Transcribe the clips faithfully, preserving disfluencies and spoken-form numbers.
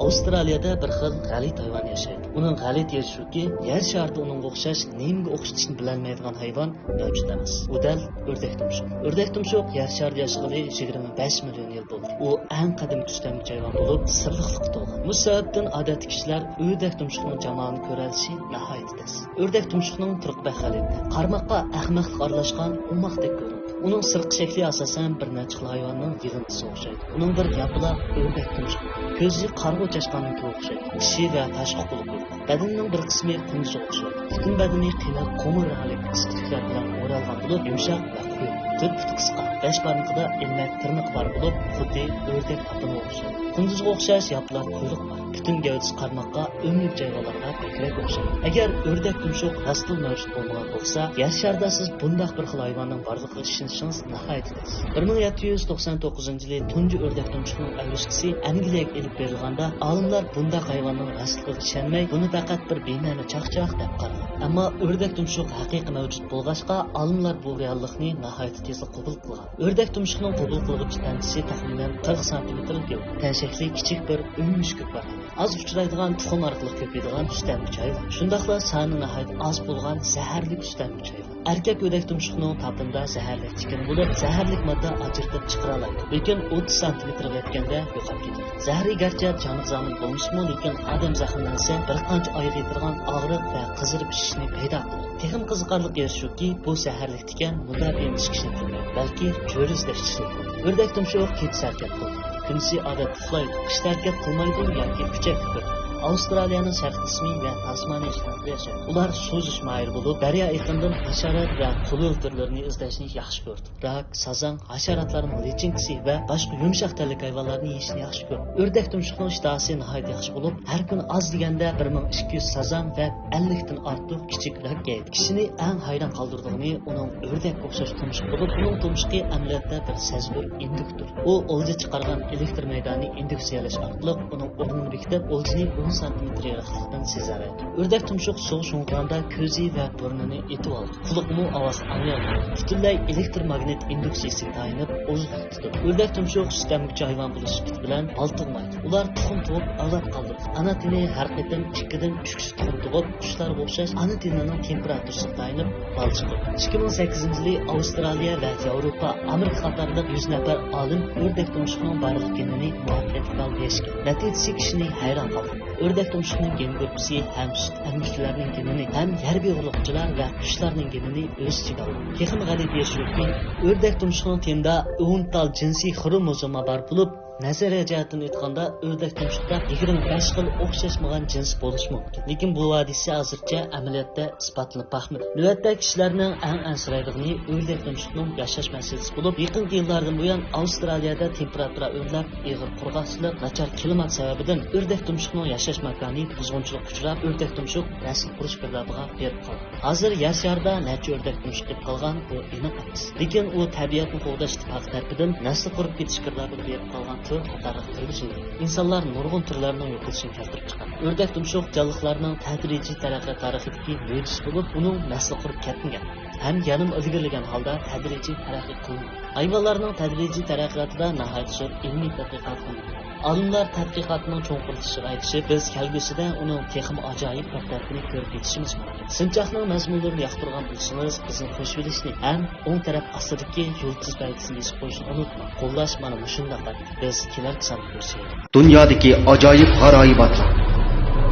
ئاۋسترالىيەدە بىر خىل غەلىتە ھايۋان ياشايدۇ. ئۇنىڭ غەلىتە يېرى شۇكى، يەر شارىدا ئۇنىڭغا ئوخشاش نېمىگە ئوخشىتىشنى بىلەلمەيدىغان ھايۋان مەۋجۇت ئەمەس. ئۇ دەل ئۆردەك تۇمشۇق. ئۆردەك تۇمشۇق يەر شارىدا ياشىغىلى يىگىرمە بەش مىليون يىل بولدى. ئۇ ئەڭ قەدىمكى سۈتەمگۈچى ھايۋان بولۇپ، سىرلىقلىققا تولغان. مۇشۇ سەۋەبتىن ئادەتتە كىشىلەر ئۆردەك تۇمشۇقنىڭ جامالىنى كۆرەلىشى ناھايىتى تەس. ئۆردەك تۇمشۇقنىڭ تۇرقى بەك غەلىتە. قارىماققا ئەخمەقلىق ئارىلاشقان ئوماقتەك كۆرۈنىدۇ. ئۇنىڭ سىرتقى شەكلى ئاساسەن بىر نەچچە خىل ھايۋاننىڭ يىغىندىسىغا ئوخشايدۇ. ئۇنىڭ بىر ياپىلاق ئۆردەك تۇمشۇقى بار. كۆزى قارىغۇ چاشقاننىڭكىگە ئوخشايدۇ. چىشى ۋە تاشقى قۇلىقى يوق. بەدىنىنىڭ بىر قىسمى قۇندۇزغا ئوخشايدۇ. پۈتۈن بەدىنى قېنىق قوڭۇر رەڭلىك ئىسكىرتلەر بىلەن ئورالغان بولۇپ، يۇمشاق ۋە قويۇق. تۆت پۇتى قىسقا، بەش بارمىقىدا ئىلمەك تىرنىقى بار بولۇپ، خۇددى ئۆردەك ئاپىنىغا ئوخشايدۇ. قۇندۇزغا ئوخشاش ياپىلاق قۇيرۇقى بار. پۈتۈن گەۋدىسى قارىماققا ئۆمىلىگۈچى ھايۋانلارغا بەكرەك ئوخشايدۇ. ئەگەر ئۆردەك تۇمشۇق راستلا مەۋجۇت بولمىغان بولسا، يەر شارىدا سىز بۇنداق بىر خىل ھايۋاننىڭ بارلىقىغا ئىشىنىشىڭىز ناھايىتى تەس. بىر مىڭ يەتتە يۈز توقسان توققۇزىنچى يىلى تۇنجى ئۆردەك تۇمشۇقنىڭ ئەۋرىشكىسى ئەنگلىيەگە ئېلىپ بېرىلغاندا، ئالىملار بۇنداق ھايۋاننىڭ راستلىقىغا ئىشەنمەي، بۇنى پەقەت بىر بىمەنە چاقچاق دەپ قارىغان. ئەمما ئۆردەك تۇمشۇق ھەقىقىي مەۋجۇت بولغاچقا، ئالىملار بۇ رېئاللىقنى ناھايىتى تېزلا قوبۇل قىلغان. ئۆردەك تۇمشۇقنىڭ قوبۇل قىلغۇچ تەنچىسى تەخمىنەن قىرىق سانتىمېتىر گەۋدە. تەن شەكلى كىچىك بىر ئۆڭ مۈشۈكى بار. ئاز ئۇچرايدىغان، تۇخۇم ئارقىلىق كۆپىيىدىغان سۈتەمگۈچى ھايۋان. شۇنداقلا سانى ناھايىتى ئاز بولغان زەھەرلىك سۈتەمگۈچى ھايۋان. ئەركەك ئۆردەك تۇمشۇقنىڭ تاپىنىدا زەھەرلىك تىكەن بولۇپ، زەھەرلىك ماددا ئاجرىتىپ چىقىرالايدۇ. لېكىن ئوتتۇز سانتىمېتىرغا يەتكەندە يوقاپ كېتىدۇ. زەھىرى گەرچە جانغا زامىن بولمىسىمۇ، لېكىن ئادەم زەخىملەنسە، بىر قانچە ئايغا يېتىدىغان ئاغرىق ۋە قىزىرىپ شىشىشنى پەيدا قىلىدۇ. تېخىمۇ قىزىقارلىق يېرى شۇكى، بۇ زەھەرلىك تىكەن مۇداپىئە ئېتىشكە ئىشلىتىلمەيدۇ، بەلكى چۆرە ئىزدەشكە ئىشلىتىلىدۇ. ئۆردەك تۇمشۇق كېچىسى ھەرىكەت قىلىدۇ. كۈندۈزى ئادەتتە ئۇخلايدۇ، قىشتا ھەرىكەت قىلمايدۇ ياكى پۇچەك كۆتۈرىدۇ. ئاۋسترالىيەنىڭ شەرقىي قىسمى ۋە تاسمانىيە شتاتىدا ياشايدۇ. ئۇلار سۇ ئۈزۈش ماھىرى بولۇپ، دەريا ئېقىنىدىن ھاشارات ۋە قۇلۇلتۇرلىرىنى ئىزدەشنى ياخشى كۆرىدۇ. راك، سازاڭ، ھاشاراتلارنىڭ لىچىنكىسى ۋە باشقا يۇمشاق تەنلىك ھايۋانلارنى يېيىشنى ياخشى كۆرىدۇ. ئۆردەك تۇمشۇقنىڭ ئىشتىھاسى ناھايىتى ياخشى بولۇپ، ھەر كۈنى ئاز دېگەندە بىر مىڭ ئىككى يۈز سازاڭ ۋە ئەللىكتىن ئارتۇق كىچىك راك يەيدۇ. كىشىنى ئەڭ ھەيران قالدۇرىدىغىنى ئۇنىڭ ئۆردەككە ئوخشاش تۇمشۇقى بولۇپ، ئۇنىڭ تۇمشۇقى ئەمەلىيەتتە بىر سەزگۈر ئىندۇكتور. ئۇ ئولجا چىقارغان ئېلېكتر مەيدانى ئىندۇكسىيەلەش ئارقىلىق ئۇنىڭ ئورنىنى بېكىتىپ، ئولجىنى ئون سانتىمېتىر يىراقلىقتىن سېزەلەيدۇ. ئۆردەك تۇمشۇق سۇغا شۇڭغۇغاندا كۆزى ۋە بۇرنىنى ئېتىۋالىدۇ. قۇلىقىمۇ ئاۋاز ئاڭلىيالمايدۇ. پۈتۈنلەي ئېلېكتر ماگنىت ئىندۇكسىيىسىگە تايىنىپ ئوزۇقلۇق تۇتىدۇ. ئۆردەك تۇمشۇق سۈت ئەمگۈچى ھايۋان بولۇش سۈپىتى بىلەن مال تۇغمايدۇ. ئۇلار تۇخۇم تۇغۇپ، ئەۋلاد قالدۇرىدۇ. ئانا تېنى ھەر قېتىم ئىككىدىن ئۈچ كىشى تۇخۇم تۇغۇپ، قۇشلارغا ئوخشاش ئانا تېنىنىڭ تېمپېراتۇرىسىغا تايىنىپ مال چىقىرىدۇ. ئىككى مىڭ سەككىزىنچى يىلى ئاۋسترالىيە ۋە ياۋروپا، ئامېرىكا قاتارلىق يۈز نەپەر ئالىم ئۆردەك تۇمشۇقنىڭ بارلىق گېنىنى مۇۋەپپەقىيەتلىك ھالدا يەشكەن. نەتىجىسى كىشىنى ھەيران قالدۇرىدۇ. ئۆردەك تۇمشۇقنىڭ گېن گۇرۇپپىسى ھەم سۈت ئەمگۈچىلەرنىڭ گېنىنى، ھەم يەر بېغىرلىقچىلار ۋە قۇشلارنىڭ گېنىنى ئۆز ئىچىگە ئالىدۇ. تېخىمۇ غەلىتە يېرى شۇكى، ئۆردەك تۇمشۇقنىڭ تېنىدا ئون تال جىنسىي خروموزوما بار بولۇپ، نەزەرىيە جەھەتتىن ئېيتقاندا، ئۆردەك تۇمشۇقتا يىگىرمە بەش خىل ئوخشاشمىغان جىنس بولۇشى مۇمكىن. لېكىن بۇ ھادىسە ھازىرچە ئەمەلىيەتتە ئىسپاتلىنىپ باقمىدى. نۆۋەتتە كىشىلەرنىڭ ئەڭ ئەنسىرەيدىغىنى ئۆردەك تۇمشۇقنىڭ ياشاش مەسىلىسى بولۇپ، يېقىنقى يىللاردىن بۇيان ئاۋسترالىيەدە تېمپېراتۇرا ئۆرلەپ، ئېغىر قۇرغاقچىلىق، ناچار كىلىمات سەۋەبىدىن ئۆردەك تۇمشۇقنىڭ ياشاش ماكانى بۇزغۇنچىلىققا ئۇچراپ، ئۆردەك تۇمشۇق نەسىل قۇرۇش گىردابىغا بېرىپ قالدى. ھازىر يەر شارىدا نەچچە ئۆردەك تۇمشۇق قېلىپ قالغان، بۇ ئېنىق ئەمەس. لېكىن ئۇ تەبىئەتنى قوغداش ئىتتىپاقى تەرىپىدىن نەسىل قۇرۇپ كېتىش گىردابىغا بېرىپ قالغان تۈر قاتارلىق تۈرگە سېلىندى. ئىنسانلار نۇرغۇن تۈرلەرنىڭ يوقىلىشىنى كەلتۈرۈپ چىقاردى. ئۆردەك تۇمشۇق جانلىقلارنىڭ تەدرىجىي تەرەققىي تارىخىدىكى مۆجىزە بولۇپ، ئۇنىڭ نەسلى قۇرۇپ كەتمىگەن ھەم يەنىمۇ ئىلگىرىلىگەن ھالدا تەدرىجىي تەرەققىي قىلمىغان. ھايۋانلارنىڭ تەدرىجىي تەرەققىياتىدا ناھايىتى زور ئىلمىي تەتقىقات قىلىنغان. ئالىملار تەتقىقاتنىڭ چوڭقۇرلىشىشىغا ئەگىشىپ، بىز كەلگۈسىدە ئۇنىڭ تېخىمۇ ئاجايىپ بىر تەرىپىنى كۆرۈپ يېتىشىمىز مۇمكىن. سىنچاقنىڭ مەزمۇنلىرىنى ياقتۇرغان بولسىڭىز، بىزنى قوشۇۋېلىشنى ھەم ئوڭ تەرەپ ئاستىدىكى يۇلتۇز بەلگىسىنى بېسىپ قويۇشنى ئۇنتۇماڭ. قوللاش مانا مۇشۇنداق ئادەت. بىز كېلەركى ساندا كۆرۈشەيلى. دۇنيادىكى ئاجايىپ غارايىباتلار.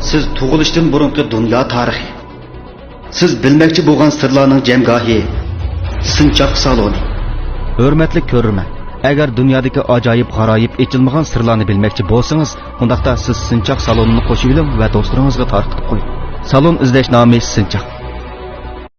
سىز تۇغۇلۇشتىن بۇرۇنقى دۇنيا تارىخى. سىز بىلمەكچى بولغان سىرلارنىڭ جەمگاھى، سىنچاق سالونى. ھۆرمەتلىك كۆرۈرمەن، ئەگەر دۇنيادىكى ئاجايىپ غارايىپ ئېچىلمىغان سىرلارنى بىلمەكچى بولسىڭىز، ئۇنداقتا سىز سىنچاق سالونىنى قوشۇۋېلىڭ ۋە دوستلىرىڭىزغا تارقىتىپ قويۇڭ. سالون ئىزدەش نامى سىنچاق.